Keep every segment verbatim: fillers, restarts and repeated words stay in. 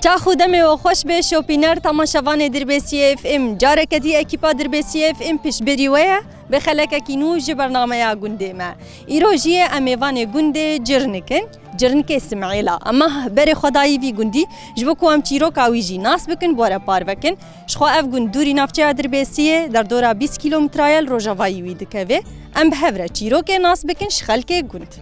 Tax û demê we xweş be, şopîner, temaşevanê Dirbêsiyê F M. Careke dî ekîpa Dirbêsiyê F M piştbirî we ye bi xelekekî nû ji bernameya gundê me. Îro jî ye em mêvanê gundê Cirnik in, Cirnikê Simêla. Em berê xwe dayî vî gundî ji bo ku em çîroka wî jî nas bikin, bi we re parve kin. Ji xwe ev gund dûrî navçeya Dirbêsiyê, derdora bîst kîlometre ye li rojavayî wî dikeve. Em bi hev re çîrokê nas bikin ji xelkê gund.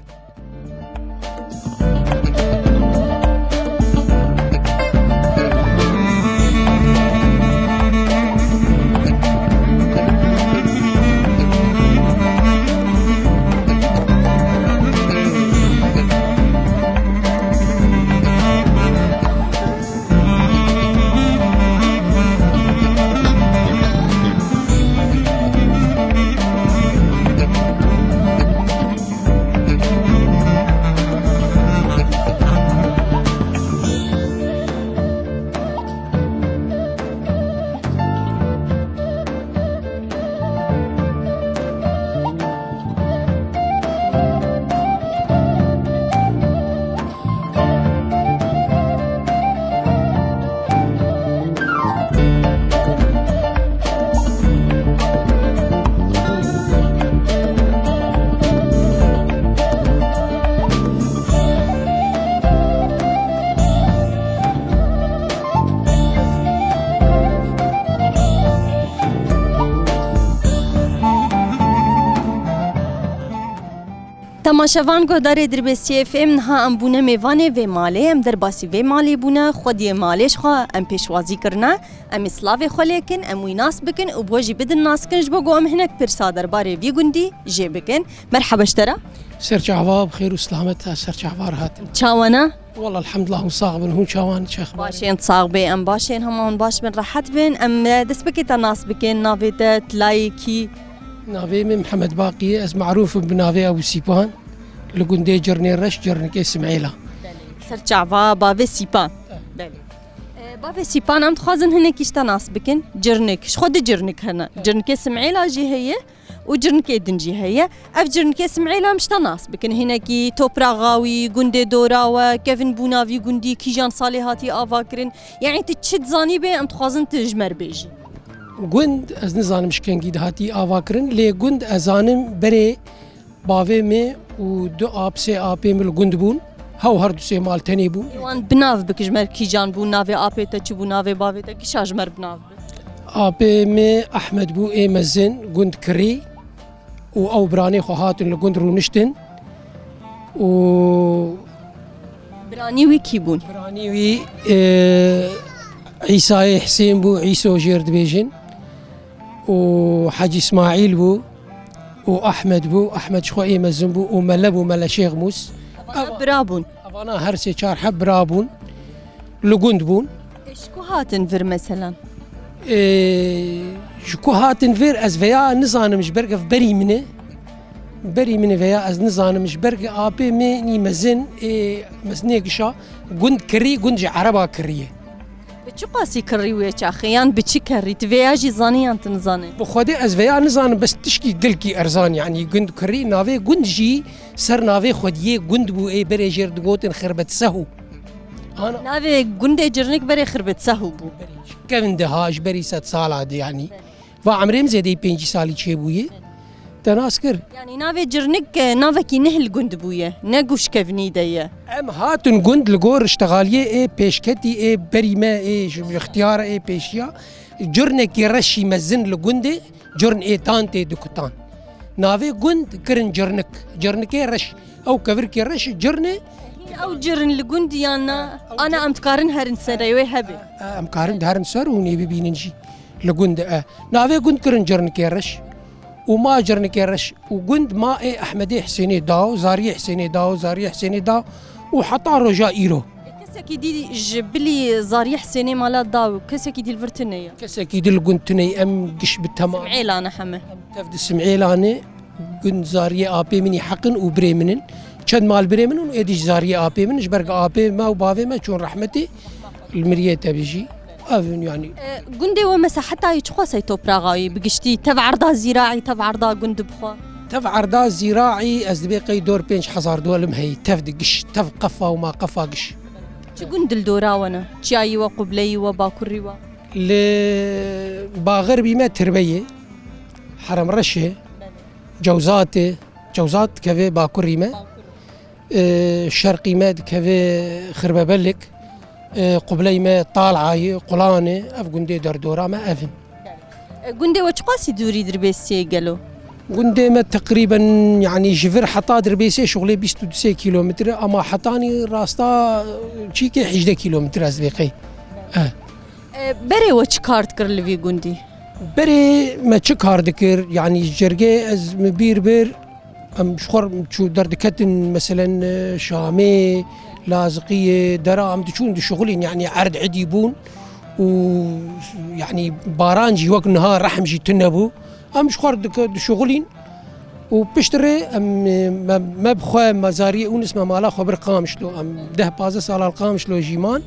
Temaşevan, guhdarê Dirbêsiyê F M, niha em bûne mêvanê vê malê, em derbasî vê malê bûne, xwediyê malê ji xwe em pêşwazî kirine, em ê silavê xwe lê kin, em wî nas bikin û bi we jî bidin nas kin, ji bo ku em hinek pirsa derbarê vî gundî jê bikin. Merheba ji te re. Ser çava bi xêr û silamet, ez ser çava re hatim. Çawa ne? Wala elhamdulillah, hûn sax bin, hûn çawan, çi exbar? Baş in, sax bê, em baş in, hema hûn baş bin, rehet bin. Em, e, dest bikê te nas bikin, navê te, tilayê kî? Navê min Mihemed Baqî ye, ez merûf im bi navê Ebû Sîpan. Li gundê Cirnê Reş, Cirnikê Simêla. Belê. Ser çava bavê Sîpan. Belê. E, bavê Sîpan, em dixwazin hinekî ji te nas bikin. Cirnik, ji xwe du Cirnik hene. Cirnikê Simêla jî heye û Cirnikê din jî heye. Ev Cirnikê Simêla em ji te nas bikin. Hinekî topraxa wî, gundê dora we, kevin bûna vî gundî, kîjan salê hatî ava kirin. Yanî tu çi dizanî bê, em dixwazin tu ji me re bêjî. Gund, ez nizanim ji kengî de hatî ava kirin, lê gund ez zanim berê bavê me û du ap, sê apê min li gund bûn. Hew her du sê mal tenê bûn. Wan bi nav bik, ji me re kîjan bûn, navê apê te çi bû, navê bavê te, gişa ji me re bi nav bik. Apê me Ehmed bû, ê mezin, gund Kirî. Û ew biranê xwe hatin li gund rûniştin. Û biranî wî kî bûn? Biranî wî, e, Îsayê Hisên bû, Îso jêr dibêjin. Û Hecî Îsmaîl bû. Û Ehmed bû. Ehmed ji xwe ê mezin bû. Û Mele bû, Mele Şêxmûs. Evana bira bûn. Evana her sê çar heb bira bûn. Li gund bûn. E, ji ku hatin vir meselan? E, ji ku hatin vir ez veya nizanim, ji ber ev berî min e. Berî min e veya ez nizanim, ji ber apê me nî mezin, ê mezinê gişa gund Kirî, gund ji Ereba Kirî ye. Bi çi qasî Kirî wê çaxê yan bi çi Kirî? Tu vêya jî zanî yan tu nizanî? Bi Xwedê ez veya nizanim, bes tişkî gelkî erzan, yanî gund Kirî, navê gund jî ser navê xwediyê gund bû, ê berê jêr digotin Xirbet Sehû. Ana. Navê gundê Cirnik berê Xirbet Sehû bû. Kevin de ha, ji berî sed sala de, yanî. Va emrê min zêdeyî pêncî salî çêbûye. Te nas kir. Yanî navê Cirnik, e, navekî neh li gund bûye, ne ku ji kevnî de ye. Em hatin gund li gor iştexaliyê ê pêşketî ê berî me ê ji ixtiyara ê pêşiya. Cirnekî reşî mezin li gundê, Cirn ê Dantê dikutan. Navê gund kirin Cirnik. Cirnikê reş. Ew kevirkê reş Cirnê. Ew Cirn li gund yan na? Ew ana Cirn em dikarin herin ser rê wê hebe. E, em karin herin ser û hûn ê bibînin jî. Li gund e. Navê gund kirin Cirnikê Reş. Û ma Cirnikê Reş û gund ma ê Ehmedê Hisênê Dao, Zariyê Hisênê Dao, Zariyê Hisênê Dao û heta roja îro. Kesekî dî ji bilî Zariyê Hisênê mala Dao, kesekî dî li vir tune ye? Kesekî dî li gund tune ye, em giş bi temam. Simêlan e heme. Em tev di Simêlan e. Gund Zariyê apê min î heqin û birê min in. Çend mal birê min in û êdî ji Zariyê apê min, ji ber ku apê me û bavê me çûn rehmetê, li miriyê te bijî. Ev in yanî. E, gundê we mesela heta yî çiqas ey topraxa wî bi giştî tev erda zîraî, tev erda gund bi xwe? Tev erda zîraî ez dibê qey dor pênc hezar dolim heyî, tev di giş, tev qefa û ma qefa giş. Çi gund li dora we ne? Çiyayî we, qubleyî we, bakurî we? Li baxerbî me Tirbeyê, Heremreşê, Cewzatê, Cewzat dikeve bakurî me. Ee, şerqî me dikeve Xirbebelik, ee, qubleyî me Talhayê, Qulanê, ev gundê derdora me ev in. E, gundê we çiqasî dûrî Dirbêsiyê gelo? Gundê me teqrîben, yanî ji vir heta Dirbêsiyê şixulê bîst û du sê kîlometre, ama hetanî rasta, e, çîkê hejdeh kîlometre ez vê qey. Eh. E, berê we çi kar dikir li vî gundî? Berê me çi kar dikir? Yanî ji cergê ez min bîr bir, em ji xwe re çû derdiketin, meselen, e, Şamê, Laziqiyê, Dera, em diçûn dişixulîn, yanî erd idî bûn û, yanî, baran jî wek niha rehm jî tune bû. Em ji xwe re dike-, dişixulîn û piştre em, e, me, me bi xwe mezariyê Ûnis me mala xwe bir Qamişlo. Em deh pazdeh sala li Qamişlo jî man.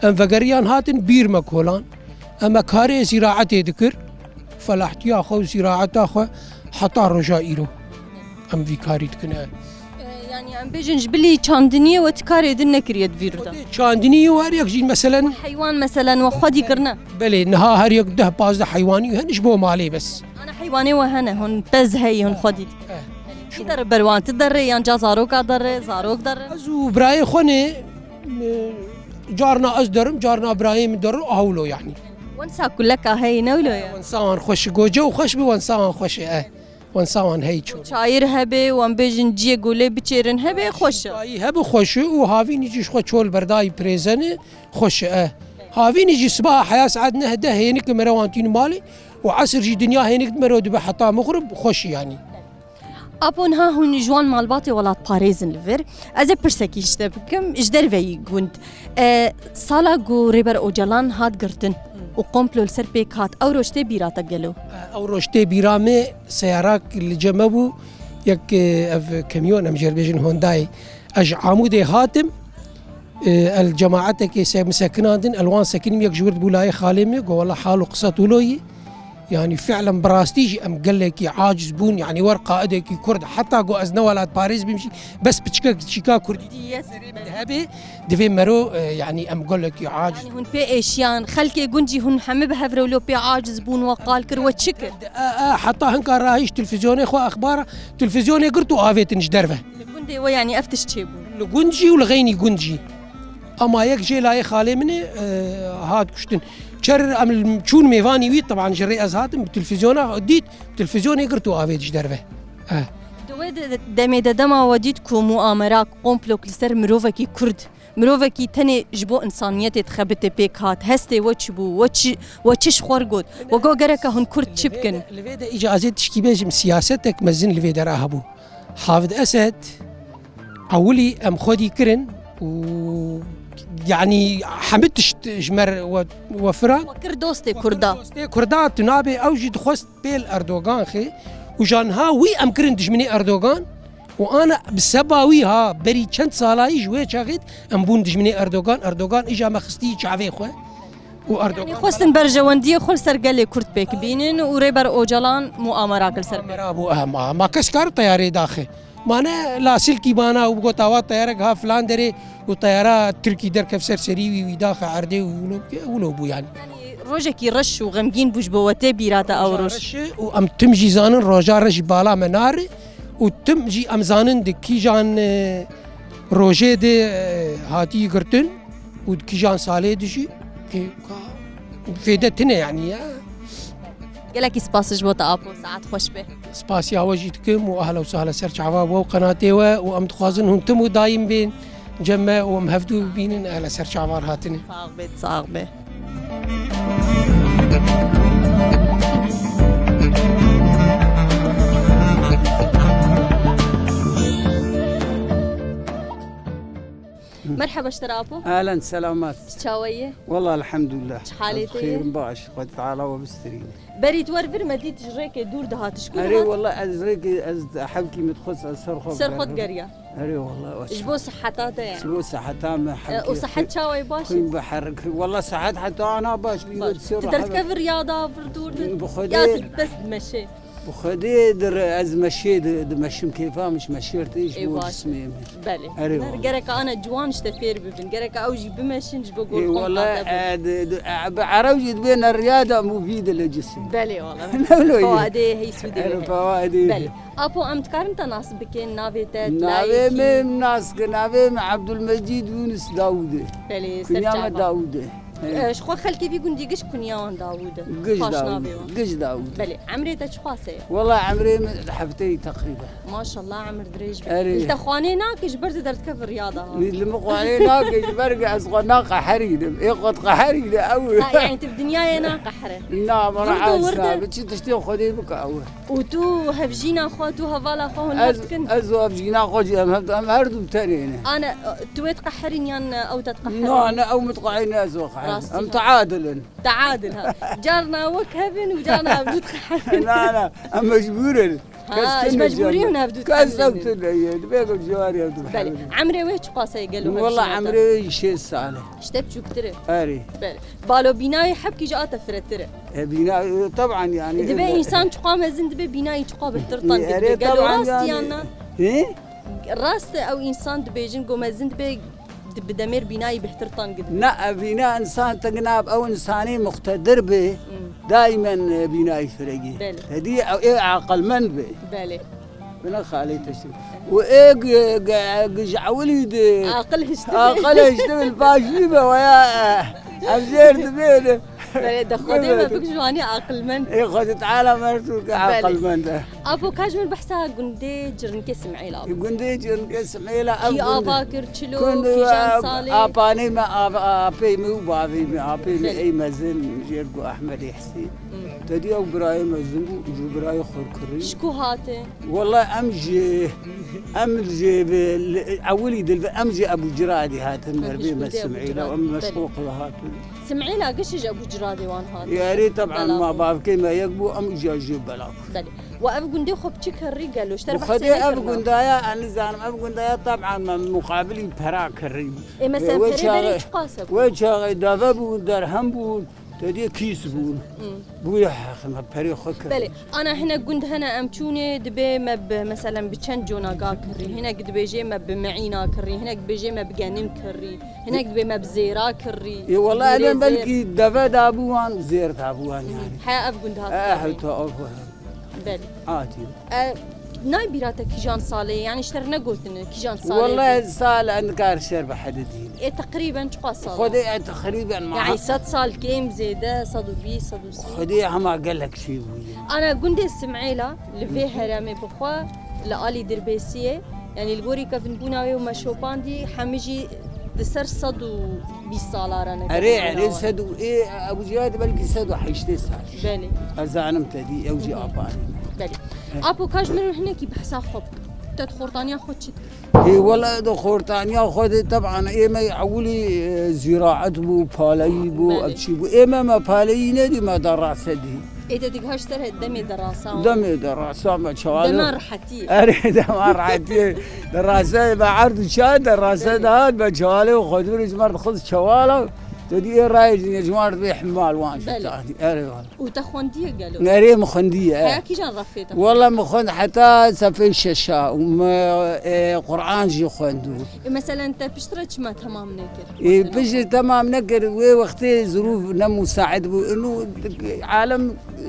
Em vegeriyan hatin bîr me kolan. Em me karê zîraetê dikir. Felahtiya xwe û zîraeta xwe heta roja îro. Em vî karî dikin, e. E, yanî em bêjin ji bilî çandiniyê we ti karê din nekiriye di vî ruda? Xwedê çandiniyê û her yek jî meselen Heywan meselen we xwedî kirine? Belê, niha her yek deh pazdeh heywanî hene ji bo malê bes. Ana heywanê we hene, hûn pez heyî, hûn xwedî dikin? Eh. Kî derê ber wan, ti derê yan ca zaroka derê, zarok derê? Ez û birayê xwe ne, e, carna ez derim, carna birayê min derim, ahûlo yanî. Wensa kuleka heyî ne wilo ye? Wensa wan xweş e, goce û xweş bi wensa wan xweş e, eh. Wensa wan hey çû. Çayir hebe, wan bêjin ciyê golê biçêrin hebe, xweş e. Çayî hebe xweş e û havînî jî ji xwe çol berdayî pirêzene, xweş e. Havînî jî sibaha heya saet neh deh hênik li mere wan tîn malê û esir jî dinya hênik di mero dibe heta mixrib xweş e yanî. Apo niha hûn ji wan malbatê welatparêz in li vir. Ez ê pirsekî ji te bikim, ji derveyî gund. E, sala ku Rêber Ocalan hat girtin û komplo li ser pêk hat, ew roj tê bîra te gelo? Ew roj tê bîra me, seyarak li cem me bû, yek, e, ev kamyon, em jê re bêjin Hyundai. Ez ji Amûdê hatim, e, el cemaetekê se-, min sekinandin, el wan sekinîm, yek ji wir bû layê xalê min, got, "Wela hal û qisa wilo yî." Yanî fiilen bi rastî jî em gelekî aciz bûn, yanî wer qaidekî Kurd, heta ku ez ne welatparêz bîm jî, bes piçkek çîka Kurdî Diyet. Serê min de hebe, divê mero, e, yanî em gelekî aciz. Yanî hûn pê êşiyan, xelkê gund jî hûn hemî bi hev re wilo pê aciz bûn, we qal kir, we çi kir? E, e, heta hinka rahîşt televîzyonê xwe, exbara televîzyonê girt û avêtin ji derve. Li gundê we yanî ev tişt çêbû? Li gund jî û li xeynî gund jî. Ama yek jê layê xalê min e, e, hat kuştin. Çer em çûn mêvanî wî, teban ji rê ez hatim, bi televîzyona dît, televîzyonê girt û avêt ji derve. Eh. Di wê de, demê de dema we dît ku muamerak, komplok li ser mirovekî Kurd, mirovekî tenê ji bo însaniyetê dixebite pêk hat, hestê we çi bû, we çi, we çi ji xwe re got, we got gereke hûn Kurd çi bikin? Li vê de, li vê de îca ez ê tişkî bêjim, siyasetek mezin li vê dera hebû. Hafid Esed, ewilî em xwedî kirin û, yanî, hemî tişt ji me re we, we firan. We kir dostê Kurda. Dostê Kurda, tu nabê ew jî dixwest pêl Erdogan xê û ja niha wî em kirin dijminê Erdogan û ana bi seba wî ha berî çend salayî ji wê çaxê em bûn dijminê Erdogan. Erdogan îja me xistî çavê xwe. û Erdogan. Yanî xwestin berjewendiyê xwe li ser gelê Kurd pêk bînin û Rêber Ocalan muamerak li ser pêk. Muamera bû, eh, ma, ma kes kar teyarê daxe. Ma ne lasîlkî bana û bigota wa teyarek ha filan derê û teyara Tirkî derkev ser serî wî, wî daxe erdê û wilo, wilo bû yanî. Yanî rojekî reş û xemgîn bû ji bo we tê bîra te ew roj? Roja reş e û em tim jî zanin roja reş ji bala me nare û tim jî em zanin di kîjan, e, rojê de, e, hatî girtin. û di kîjan salê de jî, ê, ka fêde tune yanî ya. Gelekî spas ji bo te Apo, saet xweş be. Spasiya we jî dikim û ehla û sehla ser çava we û qenatê we û em dixwazin hûn tim û dayîm bên cem me û em hevdû bibînin, ehla ser çavan hatine. Sax be, sax be. Merhaba ji te re Apo. Ehlen, selamet. Çawa yî? Wallah, elhamdülillah. Çi halê te ye? Ez xêr im, baş. Xwedê Teala we bistirîne. Berî tu wer vir me dît ji rêkê dûr dihatiş. Ku dihat? Erê, wallah, ez rêkê, ez hevkî min dixwest, ez ser xwe digeriya. Ser xwe digeriya. Erê, wallah, baş. Ji bo siheta te ye. Ji bo siheta me. E, û sihet çawa ye, baş e? Xwîn biherik. Wallah, sihet heta ana baş. Baş. Tu derdikevî riya da vir dûr de? Bi Xwedê. Ya tu bes dimeşê? Xwedê dir ez meşê di, dimeşim, kêfa min ji meşê re tê ji Ê bo baş. Cismê min. Belê. Erê Ne, wala. Gereka ana ciwan ji te fêr bibin. Gereka ew jî bimeşin ji bo Ê gor xwe wala, qade bûn. E, di, e, bi erew jî dibê neriyada mûvî dile cisim. Belê wala. Ne wilo yî. Fawade hey sûdê Erê wê. Fawade. Belê. Apo em dikarin te nas bikin, navê te, Navê tilayekî? Min nas ki, navê min Abdulmecîd Yunus Dawûd e. Belê, Kunya me serçava. Dawûd e. He. E, ji xwe xelkê vî gundî giş kunya wan Dawûd e. Giş Dawûd, giş Dawûd. Belê, emrê te çiqas e? Wala emrê min hefteyî teqrîben. Maşallah, emir dirêj be. Erê. Li te xwanê nake ji ber tu derdikevî riyada ha. Li min xwanê nake ji ber ku ez xwe naqeherînim. Ê xwe diqeherîne ew. Ha, yani tu bi dinyayê naqehre. Na, mara Wirdo ez wirde. Nabe. Çi tiştê Xwedê bike ew. Û tu hevjîna xwe, tu hevala xwe hûn hev dikin? Ez û hevjîna xwe jî em hev, em her du tenê ne. Ana, tu wê diqeherîn yan ew te diqeherîn? Na, ne ew min diqeherîne, ez wê qeherim. Rastî ha. Em teadil in. Teadil ha. Carna wek hev in û carna ev du diqeherin. Na, na, em mecbûr in. Ha, ji mecbûrî hûn ev du diqeherîn. Kes ew tune ye, dibê ku ciwarî ev du diqeherin. Belê. Emrê wê çiqas e gelo hevjîna te? Wela emrê wê jî şêst sal e. Ji te biçûktir e? Erê. Belê. Balo bînayê hebkî ji a te firetir e. E, bîna, e, teban yani. Dibe însan çiqa mezin dibe bînayî çiqa bihtir tan dibe. Gelo rast yan na? He? Rast e ew însan dibêjin ku mezin dibe di-, bi demêr bînayî bihtir tan dibe. Na, e, bîna însan tengna ew însanê muqtedir be, Hmm. Daimen, e, bînayî firegî. Belê. Hediye ew ê aqilmend be. Belê. Bina xalê teştê. Û ê g-, g-, g-, ji ewilî di. Aqil hişti be. Aqil hişti be, paş nî be, waya, e, ev jêr dibê de. Belê, de Xwedê me bik ji wanî aqilmend. Ê Xwedê Teala me tu ke Belê. Aqilmend e. Apo, ka ji min behsa gundê Cirnikê Simêla bike. Gundê Cirnikê Simêla, ev Kî gund-, ava kir, çilo, gund-, kîjan salê? Apanê me, av-, apê me û bavê me, apê me Belê. Ey mezin, jêr ku Ehmedê Hesîn. Hmm. Te dî ew birayê mezin bû, ji birayê xwe kirî. Ji ku hate? Wela em ji, em ji bi, li, ewilî dil bi, em ji Ebû Ciradê hatin, Ha, merbê ji me gundê Ebû Simêla, Ciradê. Em Belê. Meşqoq ve hatin. Simêla giş ji Ebû Ciradê wan hatin. Erê, teban, Bela ma bû. Bavkê me yek bû, em uca jê bela bû. Belê. Wa ev gundê xwe bi çi kirî gelo? Ji te re Bi behsê Xwedê ev nekirina? Gundaya, ez nizanim, ev gundaya teban me muqabilî pera kirî. Ê, mesela, Wê perê çaxê, berê çiqas e bû? Wê çaxê deve bûn, derhem bûn. Te dî kîs bûn. Hmm. Bûye heqim, perê xwe kir. Belê, ana hinek gund hene em çûnê dibê me bi, meselen, bi çend conaga kirî. Hinek dibêjê me bi meîna kirî, hinek dibêjê me bi genim kirî, hinek dibê me bi zêra kirî. Ê, wela Zêrê eden zêr. Belkî deve dabû wan, zêr dabû wan yani. He, ev gund hat Eh, kirî. Heta ev. Belê. Hatî. E, nayê bîra te kîjan salê ye? Yani ji te re negotine kîjan salê Wela ye? Sal e, nikar şer bi hedi dîn. Ê, teqrîben çiqas sal e? Xwedê e, teqrîben ma Yani sed sal kêm zêde, sed û bîst, sed û sî? Xwedê hema gelek şey bûye. Ana gundê Simêla li vê Hı hı. heremê bi xwe li alî Dirbêsiyê, yani li gorî kevinbûna wê û me şopandî, hemî jî di ser sed û bîst sala re ne Erê, kevin erê, bûna sed û, ê, Ebû Cihad belkî sed û heştê sal. Belê. Ez zanim te dî, ew jî Hı hı. apanî. Belê. He. Apo, ka ji min re hinekî behsa xwe bike. Te di xortaniya xwe çi dikir? Ê, wela di xortaniya xwe de teban ê me ewilî, e, zîraet bû, paleyî bû, Belê. Ev çî bû. Ê me, me paleyî nedî, me derase dî. Ê, te digiha ji te re demê derasa wan? Demê derasa me çawalê. Dema rehetiyê. Erê, dema rehetiyê. Deraseyê me erd û çar derase Belê. Dihat, me çawalê û xwedûrê ji me re dixist çawala. Te dî ê rayê jî ne ji wan re dibê himal wan jî Belê. Tatî. Erê wala. Û te xwendiye gelo? Erê, min xwendiye, e. Heya kîjan refê te xwend? Wala min xwend heta sefê şeşa û min, e, Quran jî xwendû. E, meselen te piştre çima temam nekir? Ê, piştre temam nekir, wê wextê zirûf ne musaid bû. Inu alem,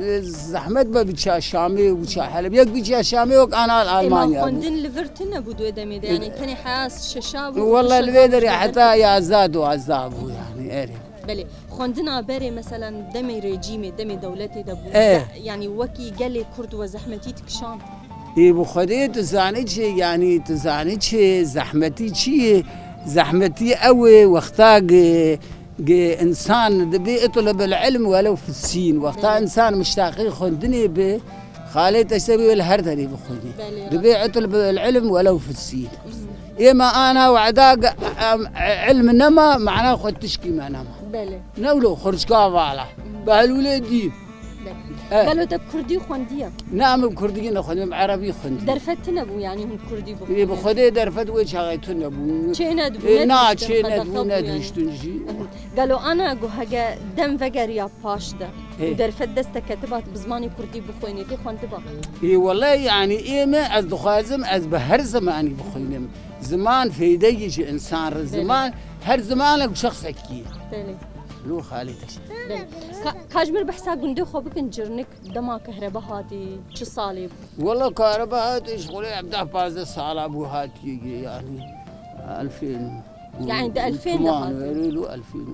e, zehmet be biça Şamê û biça Heleb. Yek biça Şamê, wek ana Ê, ma Almanya bû. Xwendin li vir tune bû di wê demê de, yani tenê heya şeşa bû, Wala piştre li vê derê heta yazda duwazda bû yani, erê. Belê. Xwendina berê, meselen, demê rejîmê, demê dewletê de bû. Eh. Ze-, yanî wekî gelê Kurd we zehmetî dikişand? Ê, bi Xwedê tu zanî çi, yanî tu zanî çi, zehmetî çi ye? Zehmetî ew ê wexta gi, gi însan dibê itlubul ilm welew fissîn. Wexta Belê. Însan miştaqî xwendinê bi, Xalê te işte bê li her derê bixwînî. Belê, Dibê rast. Itlubul ilm welew fissîn. Mhm. Ê me ana weda ge-, em, ilm nema, mana xwe tişkî me nema. Belê. Ne wilo xurçka vala. Mhm. Behlûlê dîn. Belê. E. Gelo te bi kurdî xwendiye? Na, min bi kurdî nexwendî, min bi erebî xwendî. Derfet tune bû, yanî hûn kurdî bixwendin? Ê, bi Xwedê derfet wê çaxê tune bû. Çê nedibû, Ê, na, nedihiştin çê qedexe nedibû, bû yanî. Nedihiştin jî. Gelo ana ku hege dem vegeriya paş de Ê. û derfet dest te ketiba, tu bi zimanê kurdî bixwênê, tê xwendiba? Ê, wele, yanî, ê me, ez dixwazim, ez bi her zimanî bixwînim. Ziman fêdeyî ji însan re, Belê. ziman, her zimanek şexsekî ye. Belê. Lo xalê te. Belê. Ka, ka ji mir behsa gundê xwe bikin, Cirnik dema kehrebe hatî, çi salê bû? Wele, kehrebe hatî, ji xwe hevdeh pazdeh sala bû hatiye, yanî, elfên. Yani di elfên de Tuman, hatiye. Erê lo elfên.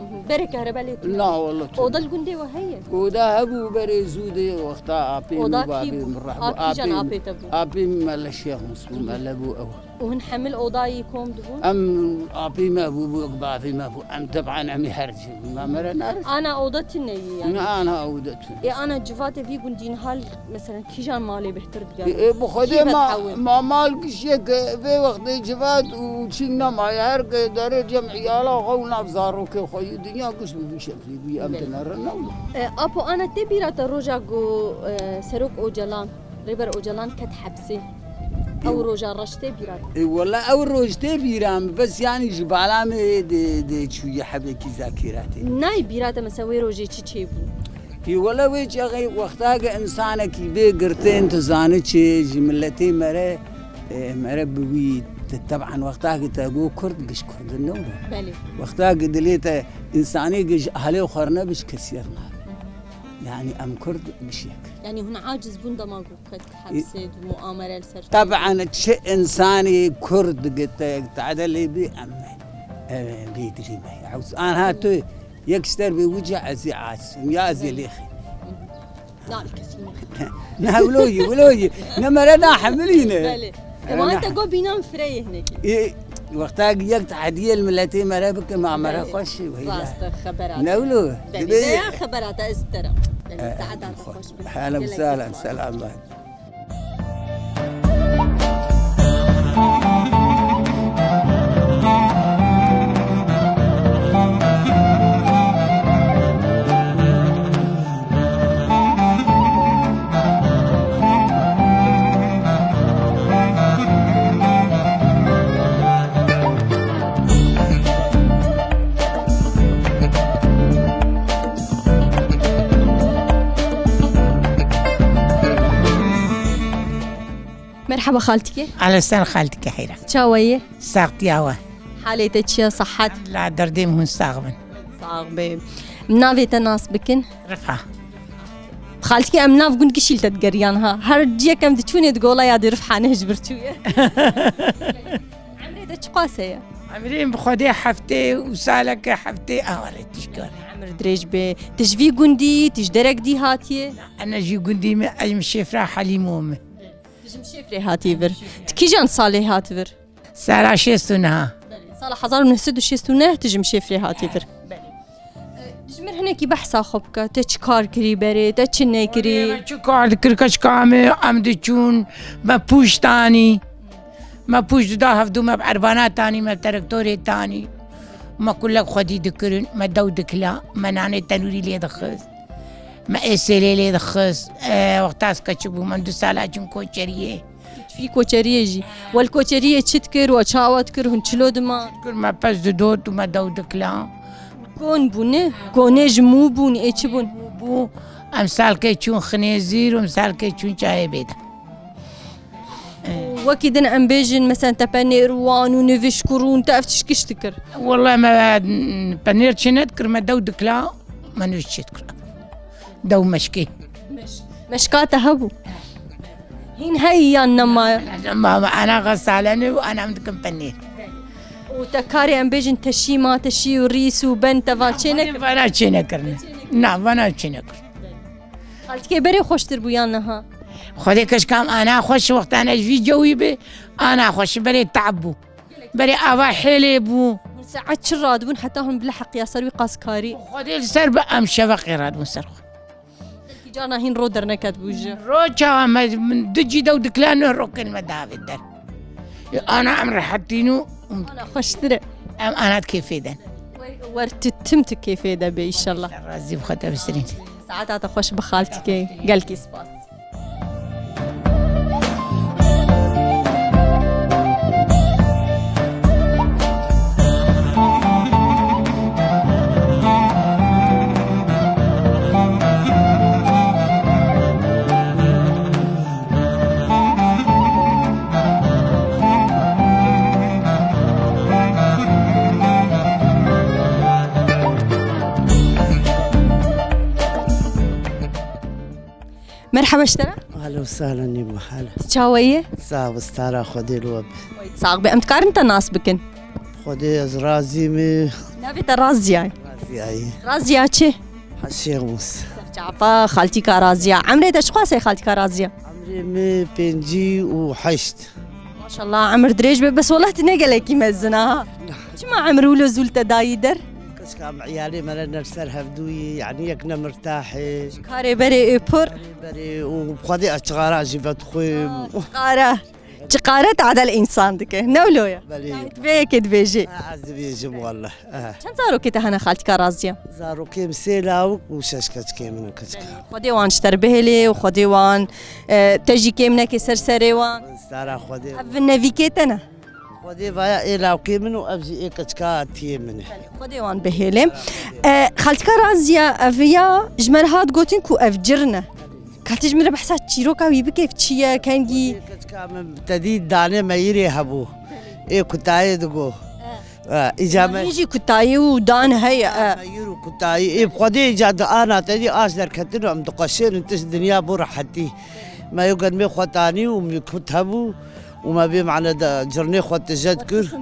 Mhm. Berê kehrebe lê tune? Na, wele tune. Oda li gundê we heye? Oda hebû berê zû de, wexta apê Oda min, kî bû? Min reh A bû. Kîjan Apê min, apê te bû? Apê min mele Şêx Mus bû, Mhm. mele bû ew. Û hin hemil odayî kom dibûn? Em apî me bû, bû bavî me bû. Em teban em ê her cî bû. Me mere narit. Ana oda tune yî yani? Ne, ana oda tune. Ê, ana civatê vî gundî niha, mesela, kîjan malê bêhtir digere? Ê, ê, bi Xwedê Kî ma, hetewin? ma mal gişiyek vê wextê civat û çîn nemaye. Her ke derê cem îyala xwe û nav zarokê xwe yî dinya giş bi vî şeklî bû. Em Belê. dinerin ne wilo. E, apo ana tê bîra te roja ku, e, Serok Ocalan Rêber Ocalan ket hepsê. Ew Ew roja reş tê bîra te? Ê, wele ew roj tê bîra min, bes yanî ji bala me dê, dê çûye hebekî zakîratê. Nayê bîra te mesela wê rojê çi çêbû? Ê, wele wê çaxê wexta ke însanekî bê girtin, tu zanî çi, ji miletê me re, e, me re bi wî, te, teban wexta ke te got Kurd, giş Kurd in, ne wilo? Belê. Wexta ke dilê te însanê ke ji ahlê xwe re ne bi ji kesî re nabe. Yanî em Kurd gişiyek. Yanî hûn aciz bûn dema ku ket hepsê, muamere li ser Teban çi însanê Kurd gite, tade lê bî em, e, bê dilî me. Ew an ha tu yek ji te re bê wî cih ez ê aciz bim, ya ez ê Belê. lêxî. Na, kesî ne. Ne, wilo yî, wilo yî. Ne mere na hemilî ne. Belê. Ema Ana. te got bînan fireyê hinekî. Ê, wexta yek tehediyê li miletê me re bike, ma me re Belê. xweş e, weyla. Rast e, xebera te. Ne wilo? Belê, Dibê veya xebera te ez te re. Belê, Eh, saeta te xwe. xweş be. Hela Gelek sala, spas. selam. Merhaba xaltikê. Alesen xaltikê heyra. Çawa yê? Saxtiya we. Halê te çi ye, sihet? La derdê min hûn sax bin. Sax be. Navê te nas bikin? Rifha. Xaltikê em nav gund gişî li te digeriyan ha. Her ciyek em diçûnê digola ya dê Rifha ne ji vir çûye. Emrê te çiqas heye? Emrê min bi Xwedê heftê û saleke heftê awa re tişkar. Emir dirêj be. Tu ji vî gundî, tu ji derek dî hatiye? Ene jî gundî me, ez ji Şêfra Helîmo me. Tu ji Mişêfrê hatî vir. Tu kîjan salê hat vir? Sala şêst û neh. Belê. Sala hezar û neh sed û şêst û neh tu ji Mişêfrê hatî vir. Belê. E, ji mir hinekî behsa xwe bike. Te çi kar kirî berê, te çi nekirî? Wele me çi kar dikir, keçika me em diçûn, me pûş tanî. Me pûş dida hevdû, me bi erbana tanî, me bi terektorê tanî. Me kulek xwedî dikirin, me dew dikila, me nanê tenûrî lê dixist. Me ê sêlê lê dixist. E, wexta ez keçik bûm, em du sala çûn koçeriyê. Tu çûyî koçeriyê jî. We li koçeriyê çi dikir, we çawa dikir, hûn çilo diman? Dikir me pez didot û me dew dikila. Kon bûn, ne? Konê ji mû bûn, ê çi bûn? Bû, em salkê çûn xinêzîr û em salkê çûn çayê bêde. Wekî din em bêjin, mesela te penêr wan û nivişk û rûn, te ev tişt giş dikir? Wele me penêr çi nedikir, me dew dikila, me nivişk çi dikir. Dew meşkê. Meş-, meşka te hebû? Hîn heyî yan nema? Nema, me ana xesalene û ana em dikin penêr. Û te karê em bêjin teşî ma, teşî û rîs û ben te va çê nekir? Vana çê nekirine. Na, vana çê nekir. Xaltikê berê xweştir bû yan niha? Xwedê keşkam ana xweş wextane ji vî cewî bi, ana xweş berê tab bû. Berê ava hêlê bû. Saet çi radibûn heta hûn bila heqiya ser wî qas karî? Xwedê li ser bi em şeveqê radibûn ser xwe. Belkî carna hîn ro derneketibû ji. Ro çawa me, min du cî dew dikila neh rokên me davê der. Ê, ana em rehetîn û Ana xweştir e. Em ana kêfê den. Wer tu tim tu kêfê de be, înşallah. Razî bi xwe te bisirîn. Saeta te xweş bi xaltîkê. Gelkî spas. Merhaba ji te re. Ahlen û sahlen, ne bû hal? Çawa yî? Sax bî, stara Xwedê li we be. Sax be. Em dikarin te nas bikin? Xwedê ez razî me. Navê te Raziya ye? Raziya ye. Raziya çi? Heşê Xemûs. Çapa xaltîka Raziya. Emrê te çiqas e xaltîka Raziya? Emrê min pêncî û heşt. Maşallah, emir dirêj be, bes wela tu ne gelekî mezin a ha. Çima emir wilo zû li te dayî der? Keşka em iyalê me re ne li ser hevdû yî, yanî yek ne mirtah e. Karê berê ê pir. Berê û xwedê ez çixara jî vedixwim. Aa, çixara. Çixara tadel însan dike. Ne wilo ye? Belê. Yani tu vê yekê dibêjî. Ha, ez dibêjim wallah. Aha. Çend zarokê te hene xaltîka Raziya? Zarokê min sê lawik û şeş keçikê min û keçika. Xwedê wan ji te re bihêlê û Xwedê wan, e, te jî kêm neke ser serê wan. Stara Xwedê. Ev nevîkê te ne? Xwedê vaya ê lawkê min û ev jî ê keçika tiyê min e. Xwedê wan bihêlê. E, xaltîka Raziya ev ya ji me re hat gotin ku ev cir ne. Ka tu ji min re behsa çîroka wî bike, çi ye, kengî? Keçika min te dî danê meyirê hebû. Ê kutayê digo. E, îca me Yanî jî kutayî û dan heye, e. Meyir û kutayî. Ê bi Xwedê îca di ana te dî aş derketin û em diqeşênin tişt dinya bo rehetî. Me yo gedmê xwe tanî û min kut hebû. Û me bê mane de cirnê xwe tije dikir.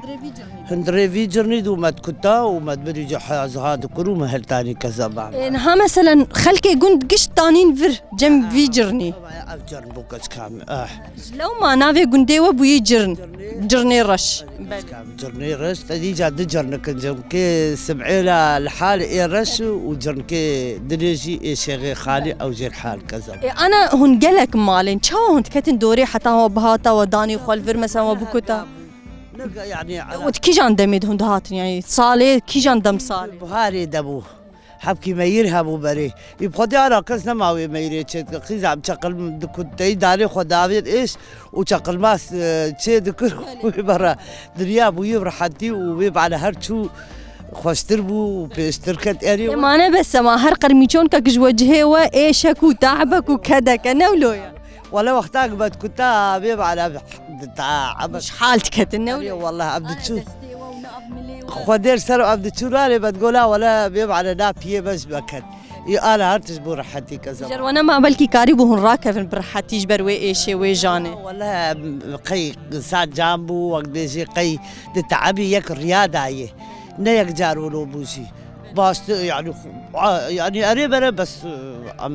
Hundirê vî cirnî dû me dikuta û me dibirî cihaz ha dikir û me hiltanî kezeba. Ê, niha meselen xelkê gund gişt tanîn vir cem vî cirnî. Ev cirn bû keçika min, eh. Ji lewma navê gundê we bûyî cirn. Cirnê reş. Keçika min, cirnê reş, te dî ca di cirnikin cem kê sim'êla li hal ê reş û cirnkê dilê jî ê şêxê xalî ew jê li hal kezeba. Ê, ana hûn gelek malên, çawa hûn diketin dorê heta wa bihata wa danî xwe li vir, mesela wa bikuta? Ne, yani, Û di kîjan demê de hûn dihatin, yani salê, kîjan dem salê? Biharê de bû. Hevkî meyir hebû berê. Î bi Xwedê ara kes nema wê meyirê çê dike. Qîza em çeqil dikut, tey danê xwe davêt êş û çeqilmas, e, çê dikir û wê bera. Dinya bûyî bi rehetî û wê bane her çû xweştir bû û pêştir ket erê. Ê, mane bes ema her qirmîçonkek ji wecihê we êşek û te'bek û kedek e, ne wilo ye? Wele wexta ku me dikuta bê mane di te'bek. Ji hal diketin, ne wilo ye? Wele em diçû. Xwedê li ser em diçû nalê me digola wele bê mane na piyê me ji me ket. Î ana her tişt bû rehetî kezeba. Jer we nema belkî karîbû hûn rakevin bi rehetî ji ber wê êşê wê janê. Wele qey saet cam bû, wek bêjê qey di te'ebî yek riya dayê. Ne yek car wilo bû jî. Baştir, yani, a, yani erê bere bes, e, em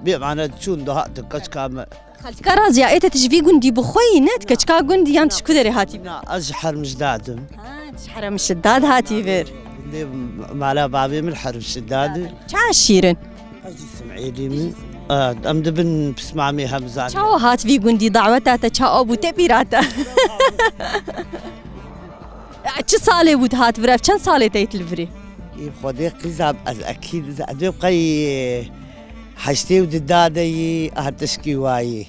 bê mane diçûn dihatin keçika me. Xaltîka Raziya, ê te tu ji vî gundî bi xwe yî, ne? Tu keçika gundî yan tu ji ku derê hatî vir? Na, ez ji Hermişdad im. Ha, tu ji Hermişdad hatî vir. Gundê mala bavê min Hermişdad e. Çawa şîrin? Ez jî Sim'êlî me. Em dibin pismamê hem zanî. Çawa hat vî gundî, daweta te çawa bû, tê bîra te? Çi salê bû tu hat vir ev? Çend salê te yê tu li vir î? Ê Xwedê qîza ez ekî dizanim qey heştê û di da de yî, her tişkî wayî.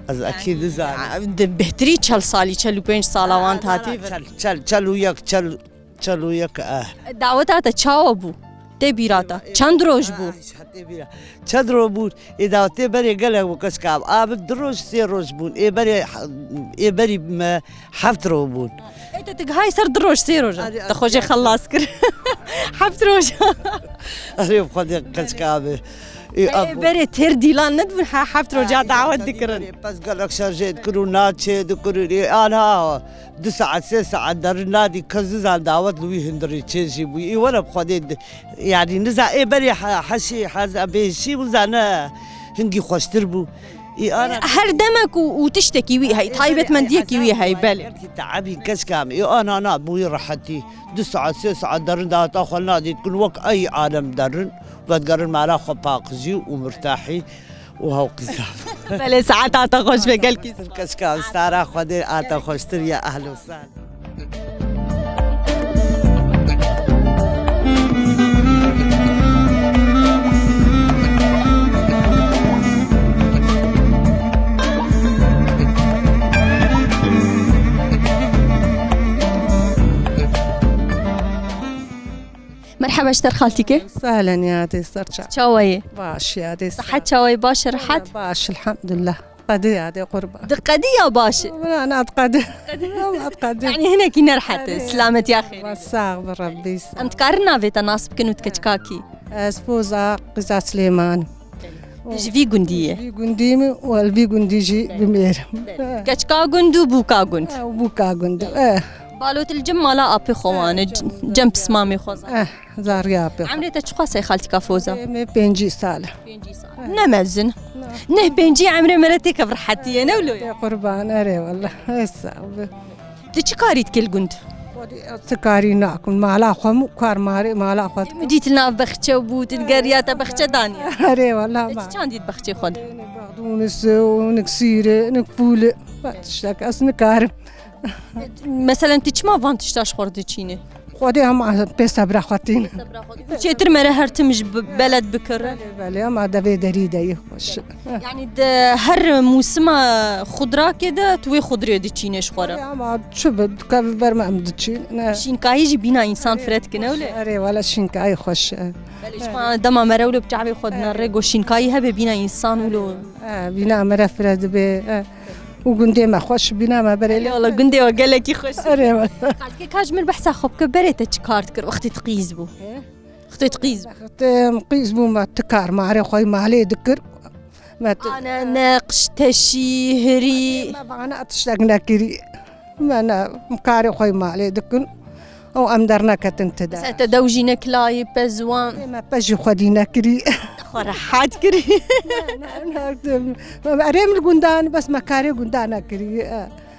Ez ekî dizanim. Di bêhtirî çel salî, çel û pênc sala wan tu hatî vir. Çel, çel, çel û yek, çel, çel û yek, eh. Daweta te çawa bû? Tê bîra te. Çend roj bû? Ay, tê bîra. Çend roj bûn? Ê dawetê berê gelek bû keçika. A bi du roj, sê roj bûn. Ê berê, ê berî me heft roj bûn. Ê te tu gihayî ser du roj, sê roj. Arê, te xwe jê xelas kir. Heft roj. Arê bi Xwedê keçika be. Ê, Ê, berê têr dîlan nedibûn, he, heft roja dawet dikirin. Pez gelek şerjê dikir û na çê dikir û ê ana du saet, sê saet derin nadî kes nizan dawet li wî hundirî çê jî bûyî. Ê were bi Xwedê di-, yani niza ê berê he-, heşî, hez-, bêşî û zane hingî xweştir bû. Ê ana Her demek û, û tiştekî wî hey, taybetmendiyekî wî hey, belê. Belkî te'ebî keçika me. Ê ana na bûyî rehetî. Du saet, sê saet derin daweta xwe nadî dikin wek ey alem derin. Vedigerin mala xwe paqijî û mirtahî û hew qîza. Belê, saeta te xweş be, gelkî. Keçika stara Xwedê a te xweştir ye, ehlo sahlo. Merheba ji te re xaltîke. Sehlen ya dê ser çav. Çawa yê? Baş ya dê ser. Sihet çawa yê, baş e, rehet? Baş, elhamdulillah. Qedî ya dê qurban. Di qedî ya baş e? Wala na di qedî. Qedî. Wala di qedî. Yanî hinekî ne rehet e, silametiya xêr. Wala sax bi Rebbî, sax. Em dikarin navê te nas bikin û ti keçika kî? Ez Foza Qîza Silêman. Tu ji vî gundî yê? Ji vî gundî me û li vî gundî jî bimêrim. Belê. Keçika gund û bûka gund. Eh, bûka gund, eh. Balo tu li cem mala apê xwe wan e, c-, cem pismamê xwe zan. Eh, zarî apê xwe. Emrê te çiqas e xaltîka Foza? Em ê pêncî sal e. Pêncî sal. Eh. Ne mezin. Ne. Neh pêncî emrê me re têkev rehetî ye, ne wilo ye? Tê qurban, erê wallah. Eh, sax be. Tu çi karî dikî li gund? Xwedî ez ti karî nakim. Mala xwe mu kar marê mala xwe dikim. Min dît li nav bexçe bû, tu digeriya te bexçe daniye. Erê wala. Tu çi çandî di bexçê xwe de? Nik baxdûnis û nik sîri, nik fûli. Tiştek ez nikarim. Meselen tu çima van tişta ji xwe re diçînî? Xwedê hema pê sebra xwe tînin. Çêtir mere her tim ji b-, beled bikir. Belê, belê, ama devê derî de yê xweş. Yanî di her mûsima xudrakê de tu wê xudrê diçînê ji xwe re. Ama çi bi, dikeve ber me em diçîn. Ne. Şînkayî jî bîna însan fire dike, ne wile? Erê, wala şînkayî xweş e. Belê, ji xwe dema mere wilo bi çavê xwe dinere, go şînkayî hebe bîna însan wilo. E, bîna mere fire dibe, e. Û gundê me xweş bîna me berê. Erê, wala gundê we gelekî xweş. Erê, wala. Xalkê ka ji min behsa xwe bike, berê te çi kar dikir wextê tu qîz bû? He? Wextê tu qîz bû? Wextê em qîz bû me ti kar marê xwe malê dikir. Me ti- Ane, neqş, teşî, hirî. Me vana tiştek nekirî. Me ne, karê xwe malê dikin. Ew em derneketin ti de. Mesela te dew jî nekilayî, pez wan. Ê, me pez jî xwedî nekirî. Xwe rehet kirî. Ne, ne, ne, erê min li gundan, bes me karê gundan nekirî.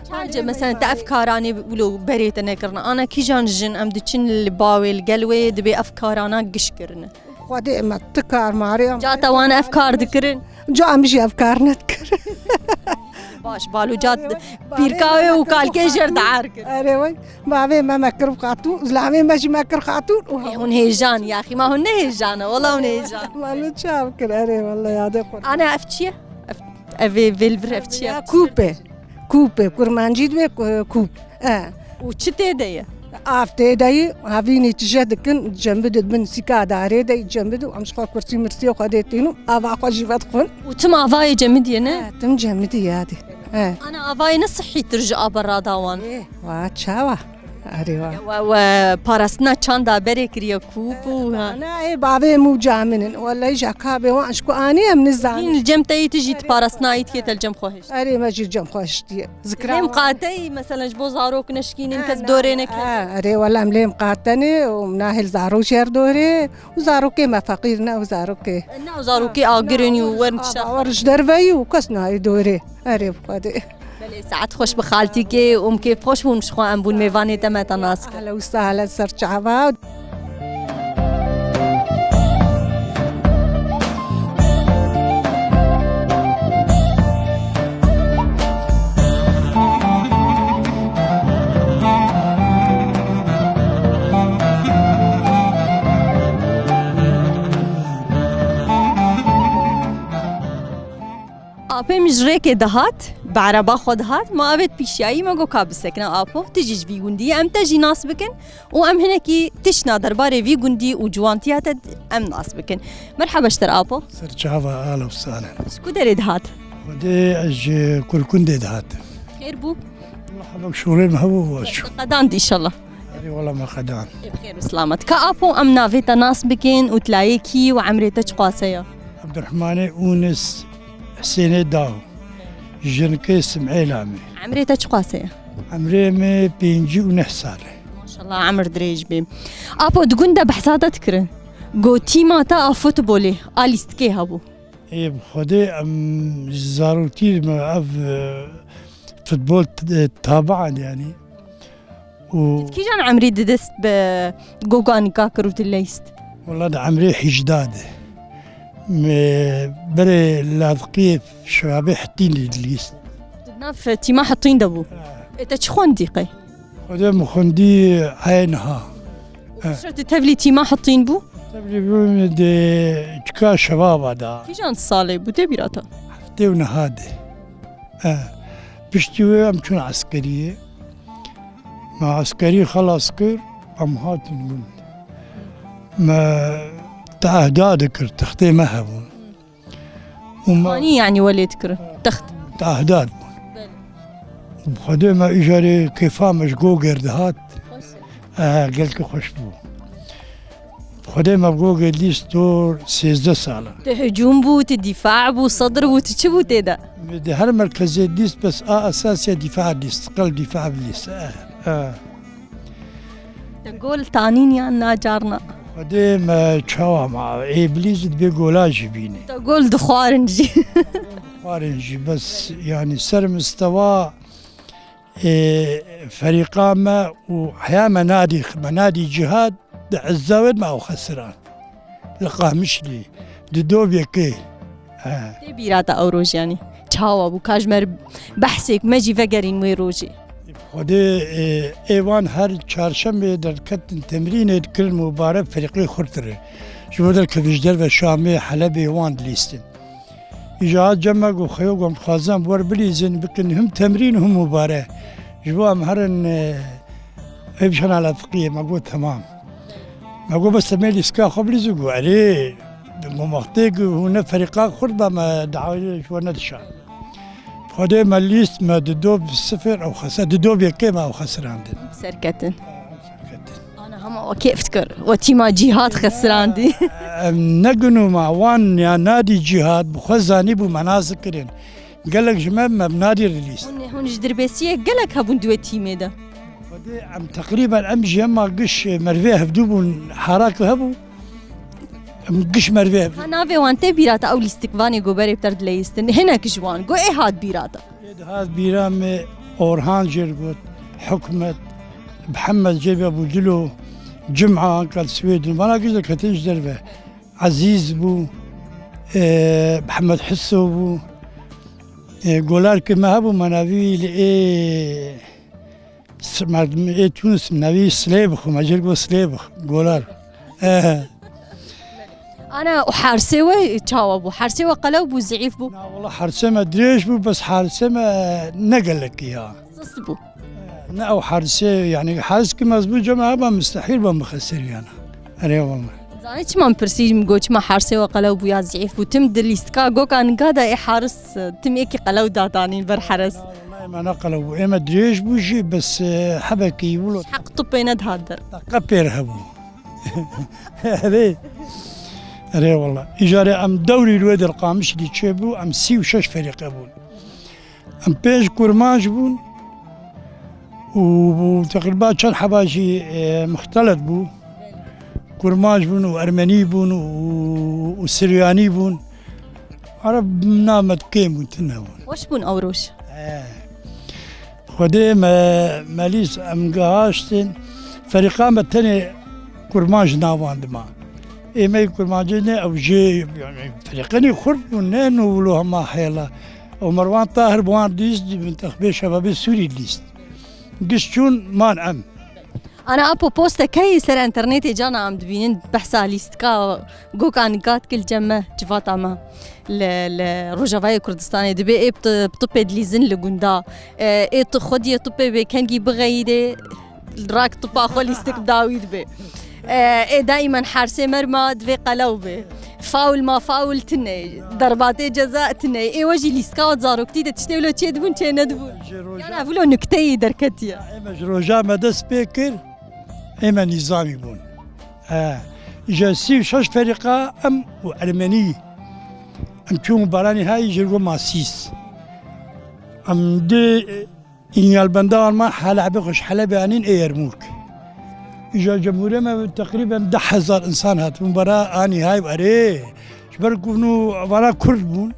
Çace, mesela te ev karanê wilo berê te nekirine. Ana kîjan jin em diçin li bawê, li gel wê dibê ev karana giş kirine. Xwedê me ti kar marê em. Ca te wan ev kar dikirin? Ca em jî ev kar nedikirin. Baş, balo ca pîrka wê û kalkê jêr diar kir. Erê wey. Bavê me me kir xatûn, zilamê me jî me kir xatûn. Ê, hûn hêjan, yaxî ma hûn ne hêjan e, wala hûn hêjan. Wala çav kir, erê wala yadê xwe. Ana ev çi ye? Ev, ev ê vê li vir ev çi ye? Ya kûp e. Kûp e, kurmancî dibe ku-, kûp. E. Û çi tê de ye? Av tê de ye, havînî tije dikin, cemidî bin sîka darê de cemidî, em ji xwe kursî mirsiyê xwe dê tînin, ava xwe jî vedixwin. Û tim avayê cemidiyê ne? E, tim cemidî yadê. E. Ana avayê ne sihîtir ji ava radawan? Ê, wa çawa? Erê wa. We, we parastina çanda berê kiriye kûp û ha. Ana ê bavê mûca min in. Wellahî ji akabê wan ji ku anî em nizanin. Hîn li cem te yî tu jî tu parastina yî dikê te li cem xwe hişt. Erê me jî cem xwe hiştiye. Zikra. Lêm qateyî, meselen ji bo zarok neşkînin, kes dorê neke. Ha, erê wela em lêm qatenê û nahêl zarok jêr dorê û zarokê me feqîr ne û zarokê. Ne û zarokê agir in û werin tişta. Wer ji derve yî û kes nayê dorê. Erê bi Xwedê. Belê, saet xweş bi xaltîkê û em kêfxweş bûn ji xwe em bûn mêvanê te me te nas kir. Ehlen û sehlen ser çava. Apê min ji rêkê dihat, bi ereba xwe dihat, ma avêt pîşiyayî me got ka bisekine apo, tu jî ji vî gundî yî, em te jî nas bikin û em hinekî tiştna derbarê vî gundî û ciwantiya te em nas bikin. Merheba ji te re apo. Ser çava, ahlen û sehlen. Ji ku derê dihat? Xwedê ez ji Kurkundê dihat. Xêr bû? Wela hebek şûlê me hebû, ez çû. Te qedand înşallah. Erê wela me qedan. Ê bi xêr û selamet. Ka apo em navê te nas bikin û tu layê kî û emrê te çiqas e ya? Ebdurehmanê Ûnis Husênê Daw. Jinkê Simêla me. Emrê te çiqas e ya? Emrê me pêncî û neh sal e. Maşallah, emir dirêj bê. Apo di gund de behsa te dikirin. Got tîma te a futbolê, a lîstikê hebû. Ê bi Xwedê em ji zarokî me ev, e, futbol t-, e, tabian yanî. Û tu kîjan emrî di dest bi goga nika kir û tu leyst? Wela di emrê hîjda de. Me berê ladqiyê şirabê hetîn lîst. Tu di nav tîma hetîn de bû. Ha. Ê te çi xwendî qey? Xwedê min xwendî heye niha. Û piştre tu tevlî tîma hetîn bû? Tevlî bûm di çika şebaba da. Kîjan salê bû tê bîra te? Heftê û niha de. E, piştî wê em çûn eskeriyê. Me eskerî xelas kir, em hatin gund. Me tehda dikir, textê me hebûn. Û me Xanî, yanî, welê dikirin. Text. Tehda dibûn. Belê. Bi Xwedê me îcarê kêfa me ji Gogêr dihat. Xweş e. Eh, gelkî xweş bû. Bi Xwedê me bi Gogê lîst dor sêzdeh sala. Tu hicûm bû, tu dîfa bû, sedr bû, tu çi bû tê de? Di her merkezê lîst bes a esasiya dîfa lîst, qel dîfa lîst. Eh, eh. Te gol tanîn yan na carna? Xwedê me çawa ma, ê bilîz dibê gola jî bînê. Te gol dixwarin jî. Xwarin jî, bes, yanî, ser mistewa, ê, ferîqa me û heya me nadî, me nadî cihad, di ezza wê me ew xesiran. Li Qamişlî, di dov yekê. He. Tê bîra te ew roj, yanî çawa bû? Ka ji me re behsêk me jî vegerîn wê rojê. Xwedê, e, êvan her çarşemê derketin temrînê dikirin mubare ferîqê xurt re. Ji bo derkevin ji derve Şamê, Helebê wan dilîstin. Îja hat cem me got, Xeyo, got, em dixwazin em wer bilîzin, bikin him temrîn him mubare. Ji bo em herin, e, Ev şana la fiqiyê, me got, temam. Me got, bes temê lîstika xwe bilîzin, got, erê, di mamaxtê ku hûn ne ferîqa xurt ba me dawayê ji we nedişa. Xwedê me lîst me di dov sifir ew xese, di dov yekê me ew xesirandin. Serketin. Serketin. Ana hema o kêf dikir. O tîma cîhad xesirandî. Em ne gunû ma wan ya nadî cîhad, bi xwe zanî bû me nas kirin. Gelek ji me, me bi nadî re lîst. Hûn, hûn ji dirbêsiyê gelek hebûn di wê tîmê de. Xwedê em teqrîben em jî hema giş merivê hevdû bûn, harak hebû. Em giş merivê hevdû. Ha navê wan tê bîra te ew lîstikvanê ku berê bi te re dileyistin. Hinek ji wan. Go ê hat bîra te. Ê dihat bîra me Orhan jê re got, Hikmet, Mihemed jê ve bû Dilo, Cuma, Ankara, Swêdin. Vana giş de ketin ji derve. Ezîz bû, e, Mihemed Hiso bû. E, golar ki me hebû, me navî li ê s-, merdimê ê Tunis, min navî Silêbix û me jê re got Silêbix, golar. E. Ana û hersê we çawa bû? Hersê we qelew bû, zîîf bû? Na, wala hersê me dirêj bû, bes hersê me ne gelekî ya. Sist bû. Ne ew hersê, yanî hers ki mez bû, cem heba mistehîl be mixesiriyana. Erê wala. Zanî çima min pirsî, min got, çima hersê we qelew bû ya zîîf bû? Tim di lîstika goka niga de ê haris, tim êkî qelew datanîn ber heres. Wala ême ne qelew bû. Ême dirêj bû jî, bes, e, hebekî wilo. Heq tupê nedihat der. Qepêr hebû. Erê. Erê wala. Îcarê em dewrî li wê der Qamişlî çêbû, em sî û şeş ferîqe bûn. Em pênc kurmanc bûn û, û teqrîba çend heba jî, e, muxtelet bû. Kurmanc bûn û ermenî bûn û, û siryanî bûn. Ereb namet kêm bûn, tune bûn. Weş bûn ew roj. He. Xwedê me, me lîst em gihaştin. Ferîqa me tenê kurmanc navandima. Ê me kurmancê ne ew jê, yani, ferîqenî xurt bûn, ne nû wilo hema hêla. Û Merwan Tahir bi wan lîst, di bin texbê şebabê Sûrî lîst. Giş çûn man em. Ana apo poste keyî ser enternetê cana em dibînin behsa lîstika gokan gat kil cem me, civata me. Li, li Rojavayê Kurdistanê dibê ê bi ti-, bi tupê dilîzin li gunda. E, ê tu xwediyê tupê bê kengî bixeyîdê, rak tupa xwe lîstik bi dawî dibê. E, ê daîmen hersê merma divê qelew bê. Faul ma faul tune, derbatê ceza tune. Ê we jî lîstika we zaroktî de tiştê wilo çê dibûn, çê nedibûn. Ji roja Yan ev wilo nukteyî derketiye. Ême ji roja me dest pê kir, ême nîzamî bûn. He. Îja sî û şeş ferîqa em û ermenî. Em çûn baranî hay jê go masîs. Em dê Înyalbenda wan ma Helebê xwe ji Helebê anîn ê Yermûk. Îja cemhûrê me teqrîben deh hezar insan hatibûn bara anî hay erê. Ji ber ku nû vana Kurd bûn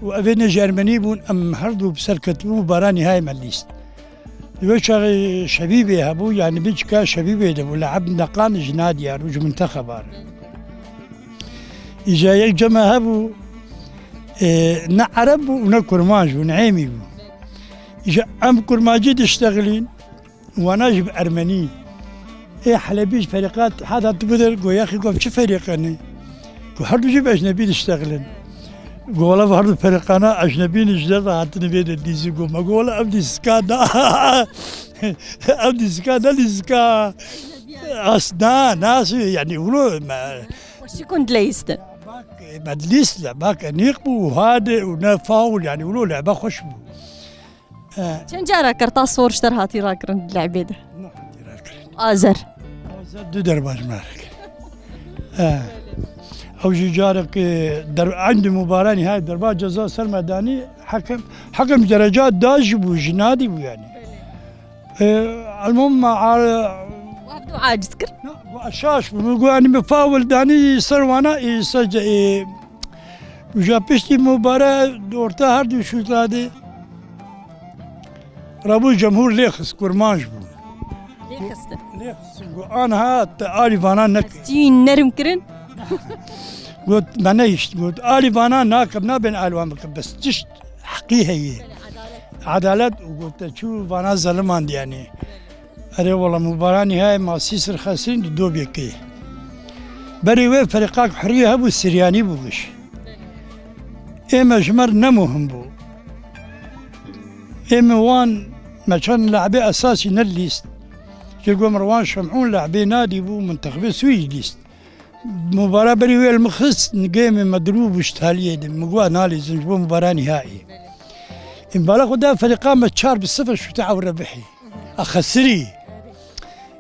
û evê ne ji Ermenî bûn, em her du bi ser ketibûn û bara nîhayê me lîst. Di wê çaxê Şebîbê hebû, yanî biçika Şebîbê de bû, li Ebd Neqan ji Nadiyar û ji Mintexeba re. Îja yek cem me hebû, e, ne Ereb bû û ne Kurmanc bû, ne Êmî bû. Îja em Kurmancî diştexilîn, wana jî bi Ermenî. Ê Helebî ji ferîqa hada tu bidir, go yaxî go çi ferîqe ne? Go her du jî bi ecnebî diştexilin. Go wala her du ferîqana ecnebî ne ji derve hatine vê de dîzî go. Me go wala ev dîzîka da. Ev dîzîka da dîzîka. As na, nasıl yani, ulo me. Xweşik hûn dileyîstin. Bak, me dilîst de, bak, nîq bû, hade û ne faul, yani, ulo lebe xweş bû. He. Çend cara qirtas sor ji te re hatî rakirin di lebê de? Ne hatî rakirin. Azer. Azer du derba ji me re kir. He. Ew jî carek, e, der-, eyn di mubaranî hay derba ceza ser me danî, hekem, hekem dereca da jî bû, jî nadî bû yani. E, elmûm me ar- Wevdû aciz kir. Na, bu aşaş bû. Min got, "Enî min faul danî ser wana, e, sece, e, uca piştî mubare di orta her du şûtla de rabû cemhûr lê xist, kurmanc bû." Lê xistin. Lê xistin. Got, "Anha te alî vana nek." Hestî nerm kirin. Got, "Me nehişt." Got, "Alî vana nakim, nabên alwan bikim. Bes tişt heqî heye." Edalet. Edalet û got, "Te çû vana zeliman diyanî." Erê wala, mubaranî hay ma sî sir xesirîn di dobê kê. Berê wê ferîqak huriyê hebû, Siryanî bû giş. Ê me ji me re ne muhim bû. Ê me wan me çend lehbê esasî ne lîst. Ji gom re wan Şemûn lehbê nadî bû, min texbê sûyî lîst. Mubara berî wê li min xist, nigê min me dirû bû ji taliyê de. Min got, "Nalîzin ji bo mubara nihayî." Îmbala xwe da ferîqa me çar bi sifir şûte ew rebihî. A xesirî.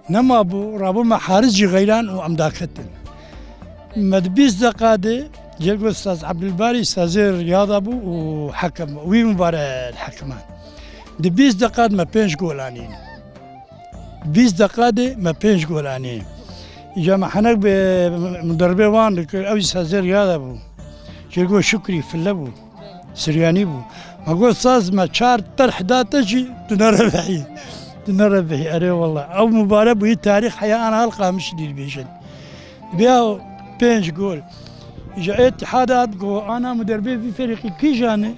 Nema bû, rabû me hariz jî xeyran û em daketin. Me di bîst deqa de, cêr got Saz Ebdulbarî, sazê riyada bû û hekem, wî mubare hekiman. Di bîst deqa de me pênc gol anîn. Bîst deqa de me pênc gol anî. Îca me henek bi muderbê wan dikir, ew jî sazê riyada bû. Jê got Şukrî file bû. Siryanî bû. Me got, "Saz me çar terh da te jî, tu nerebehî." Tu nerebehî, erê wala. Ew mubare bûyî tarîx heya ana hal qamişî dî dibêjin. Biya pênc gol. Îca Îtîhad hat got, "Ana muderbê vî ferîqî kîjan e?"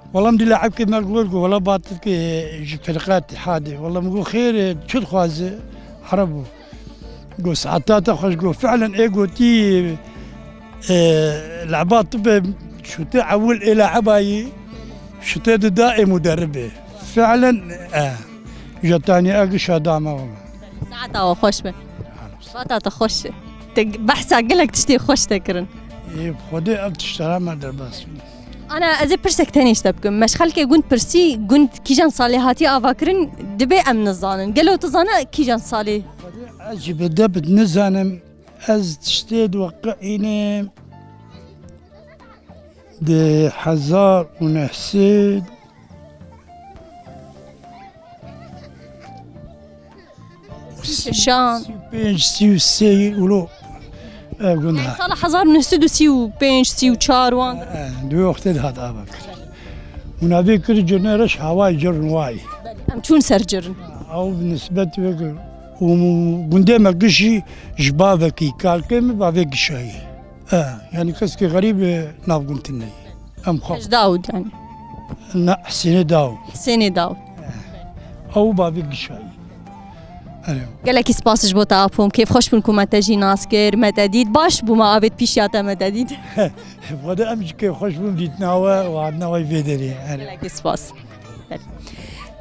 Wala min dî laibkê me got, got, "Wala Batilkê ji ferîqa Îtîhadê." Wala min got, "Xêr e, çi dixwaze?" Ereb bû. Got, "Saeta te xweş." Got, "Fi'len ê gotî, e, leba tu be şûtê ewil ê laibayî, şûtê dida ê muderibê." Fi'len, e, jetanî e gişa dame wala. Saeta we xweş be. Vata te xweş e. Te behsa gelek tiştê xweş te kirin. Ê, bi Xwedê ev tiştara me derbas bû. Ana, ez ê pirsek tenê ji te bikim. Me ji xelkê gund pirsî, gund kîjan salê hatiye avakirin, dibê em nizanin. Gelo tu zana kîjan salê? Xwedê ez jî bi debit nizanim. Ez tiştê diweqînim di hezar û neh sed Şan. Sî û pênc, sî û sê ulo ev gund hat. Sala hezar û neh sed û sî û pênc, sî û çar wan. E, di wê wextê de hat ava kir. Hûn avê kir cirnê reş hawayê cirn wayê. Em çûn ser cirn. Ew bi nisbet wê kir. Û gundê me gişî ji bavekî, kalkê min bavê gişayî. E, yanî keskî xerîb, e, nav gund tune ye. Em xwe. Hej Dawud yanî. Na, Husênê Dawud. Husênê Dawud. Ew bavê gişayî. Erê. Gelekî spas ji bo te Apo, kêfxweş bûn ku me te jî nas kir, me te dît. Baş bû me avêt pîşiya te me te dît. Xwedê em jî kêfxweş bûn dîtina we û hatina we vê derê. Erê. Gelekî spas.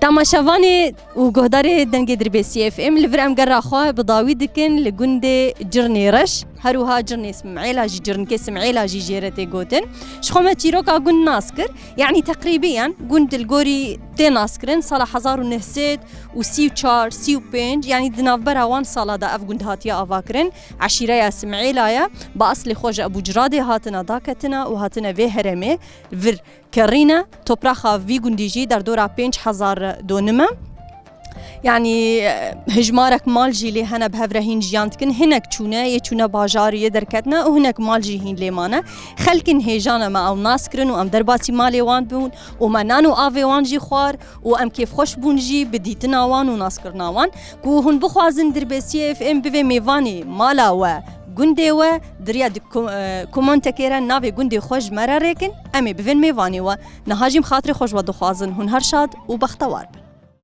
Temaşevanê û guhdarê Dengê Dirbêsiyê F M, li vir em gera xwe bi dawî dikin li gundê Cirnê Reş, her wiha Cirnê Simêla jî, Cirnikê Simêla jî jê re tê gotin. Ji xwe me çîroka gund nas kir, yanî teqrîbiyen gund li gorî tê naskirin sala hezar û neh sed û sî û çar, sî û pênc, yanî di navbera wan sala de ev gund hatiye avakirin. Eşîreya Simêla ye, bi eslê xwe ji Ebû Ciradê hatine daketine û hatine vê herêmê vir. Kerîne, topraxa vî gundî jî derdora pênc hezar donim e. Yanî, e, hijmarek mal jî lê hene bi hev re hîn jiyan dikin. Hinek çûne, yê çûne bajarî, yê derketine û hinek mal jî hîn lê mane. Xelkên hêjan e me ew nas kirin û em derbasî malê wan bûn û me nan û avê wan jî xwar û em kêfxweş bûn jî bi dîtina wan û naskirina wan. Ku hûn bixwazin Dirbêsiyê F M bivê mêvanê mala we, gundê we, di riya di ko-, e, komentekê re navê gundê xwe ji me re rêkin, em ê bivên mêvanê we. Niha jî em xatirê xwe ji we dixwazin. Hûn her şad û bextewar bin.